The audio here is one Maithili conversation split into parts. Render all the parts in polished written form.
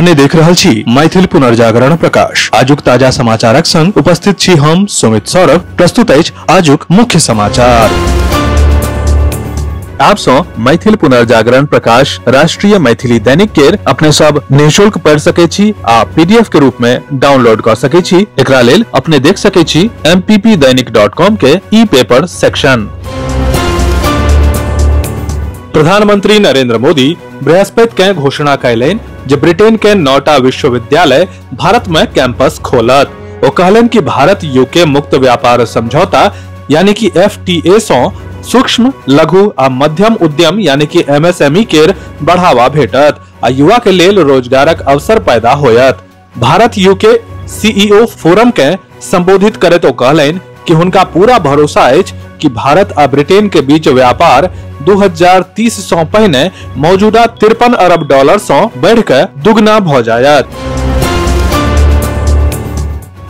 अपने देख रहल छी मैथिल पुनर्जागरण प्रकाश। आजुक ताजा समाचारक संग उपस्थित छी हम सुमित सौरभ। प्रस्तुत अछि आजुक मुख्य समाचार। आप सौ मैथिल पुनर्जागरण प्रकाश राष्ट्रीय मैथिली दैनिक केर अपने सब निःशुल्क पढ़ सके छी आ पीडीएफ के रूप में डाउनलोड कर सके छी। एकरा लेल अपने देख सके छी mppdainik.com के ई पेपर सेक्शन। प्रधानमंत्री नरेंद्र मोदी बृहस्पति के घोषणा कयलनि जे ब्रिटेन के 9टा विश्वविद्यालय भारत में कैंपस खोलत। ओ कहलनि कि भारत यूके मुक्त व्यापार समझौता यानी कि एफटीए सं सूक्ष्म लघु आ मध्यम उद्यम यानी कि एमएसएमई केर बढ़ावा भेटत आ युवा के लेल रोजगारक अवसर पैदा होयत। भारत यूके सीईओ फोरम के संबोधित करैत ओ कहलनि कि हुनका पूरा भरोसा अछि कि भारत आ ब्रिटेन के बीच व्यापार 2030 सं पहिने मौजूदा 53 अरब डॉलर सं बढ़िकऽ दुगना भ जायत।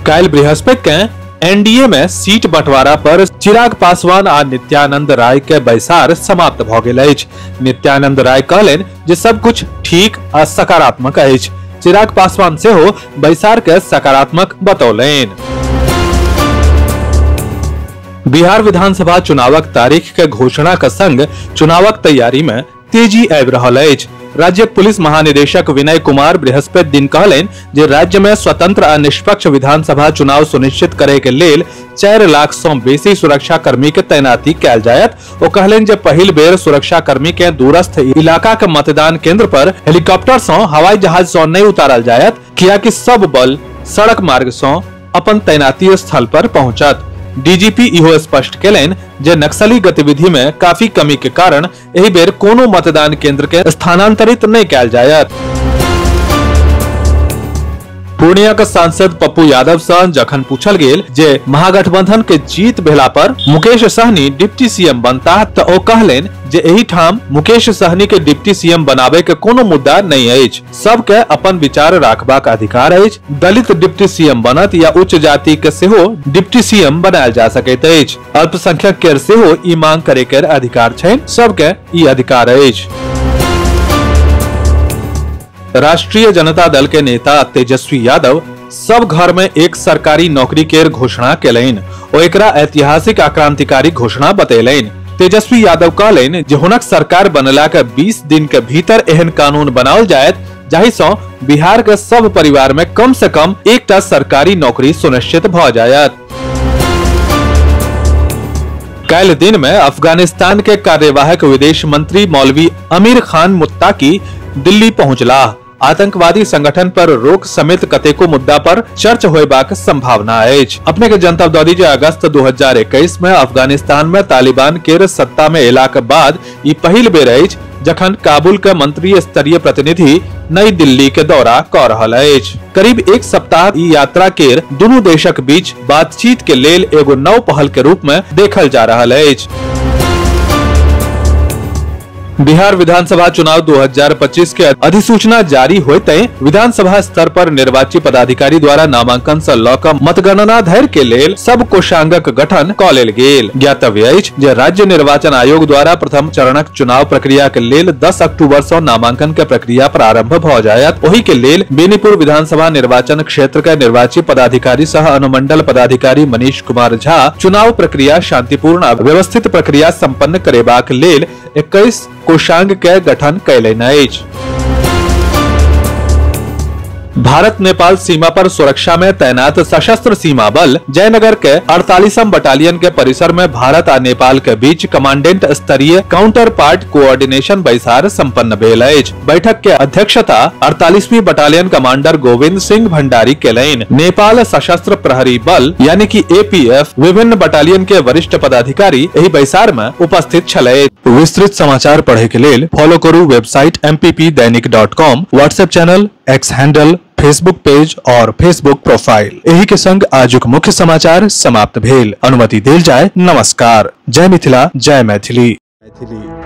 काल्हि बृहस्पति के एनडीए में सीट बंटवारा पर चिराग पासवान आ नित्यानंद राय के बैसार समाप्त भ गेल अछि। नित्यानंद राय कहलनि जे सब कुछ ठीक आ सकारात्मक अछि। चिराग पासवान सेहो बैसार के सकारात्मक बतौलनि। बिहार विधानसभा चुनावक तारीख के घोषणा के संग चुनावक तैयारी में तेजी आबि रहल अछि। राज्यक पुलिस महानिदेशक विनय कुमार बृहस्पति दिन कहलनि जे राज्य में स्वतंत्र आ निष्पक्ष विधानसभा चुनाव सुनिश्चित करे के लेल 4 लाख सं बेसी सुरक्षा कर्मी के तैनाती कयल जायत। ओ कहलनि जे पहिल बेर सुरक्षा कर्मी के दूरस्थ इलाका के मतदान केंद्र पर हेलीकॉप्टर सं हवाई जहाज सं नहीं उतारल जायत, कियाकि सब बल सड़क मार्ग सं अपन तैनाती स्थल पर पहुंचत। डीजीपी इहो स्पष्ट केलनि जे नक्सली गतिविधि में काफी कमी के कारण एहि बेर कोनो मतदान केंद्र के स्थानांतरित नहीं कयल जायत। पूर्णिया के सांसद पप्पू यादव सं जखन पूछल गेल जे महागठबंधन के जीत भेला पर मुकेश सहनी डिप्टी सीएम बनता त ओ कहलनि जे एहि ठाम मुकेश सहनी के डिप्टी सीएम बनाबे के कोनो मुद्दा नहीं अछि। सबके अपन विचार राखबाक अधिकार अछि। दलित डिप्टी सीएम बनत या उच्च जाति के सेहो डिप्टी सीएम बनायल जा सकैत अछि। अल्पसंख्यक के सेहो ई मांग करे के अधिकार छै। सबके ई अधिकार अछि। राष्ट्रीय जनता दल के नेता तेजस्वी यादव सब घर में एक सरकारी नौकरी के घोषणा केलनि। ओ एकरा ऐतिहासिक आ क्रांतिकारी घोषणा बतेलनि। तेजस्वी यादव कहलनि जे हुनक सरकार बनला के 20 दिन के भीतर एहन कानून बनाओल जायत जाहि सं बिहार के सब परिवार में कम से कम एकटा सरकारी नौकरी सुनिश्चित भ जायत। काल्हि दिन में अफगानिस्तान के कार्यवाहक विदेश मंत्री मौलवी अमीर खान मुत्ताकी दिल्ली पहुंचला। आतंकवादी संगठन पर रोक समेत कतेको मुद्दा पर चर्च होयबाक संभावना अछि। अपने के जनतब दऽ दी जे अगस्त 2021 में अफगानिस्तान में तालिबान केर सत्ता में एलाक बाद ई पहिल बेर अछि जखन काबुल के मंत्री स्तरीय प्रतिनिधि नई दिल्ली के दौरा क रहल अछि। करीब एक सप्ताह ई यात्रा केर दुनू देशक बीच बातचीत के लेल एगो नव पहल के रूप में देखल जा रहल अछि। बिहार विधानसभा चुनाव 2025 के अधिसूचना जारी होते विधानसभा स्तर पर निर्वाची पदाधिकारी द्वारा नामांकन से लऽ कऽ मतगणना धरि के लेल सब कोषांगक गठन कऽ लेल गेल। ज्ञातव्य अछि जे राज्य निर्वाचन आयोग द्वारा प्रथम चरणक चुनाव प्रक्रिया के लेल 10 अक्टूबर से नामांकन के प्रक्रिया प्रारंभ भ जायत। ओहि के लेल बेनीपुर विधानसभा निर्वाचन क्षेत्र के निर्वाची पदाधिकारी सह अनुमंडल पदाधिकारी मनीष कुमार झा चुनाव प्रक्रिया शांतिपूर्ण आ व्यवस्थित प्रक्रिया संपन्न करेबाक लेल 21 कोषांग के गठन कयलनि अछि। भारत नेपाल सीमा पर सुरक्षा में तैनात सशस्त्र सीमा बल जयनगर के 48वां बटालियन के परिसर में भारत आ नेपाल के बीच कमांडेंट स्तरीय काउंटर पार्ट कोऑर्डिनेशन बैसार संपन्न भेल अछि। बैठक के अध्यक्षता 48वीं बटालियन कमांडर गोविंद सिंह भंडारी केलनि। नेपाल सशस्त्र प्रहरी बल यानी कि एपीएफ विभिन्न बटालियन के वरिष्ठ पदाधिकारी एहि बैसार में उपस्थित छलथि। विस्तृत समाचार पढ़े के लेल फॉलो करू website mppdainik.com, WhatsApp channel, X handle, Facebook page और फेसबुक प्रोफाइल। एही के संग आजुक मुख्य समाचार समाप्त भेल। अनुमति देल जाय। नमस्कार। जय मिथिला, जय मैथिली। मैथिली।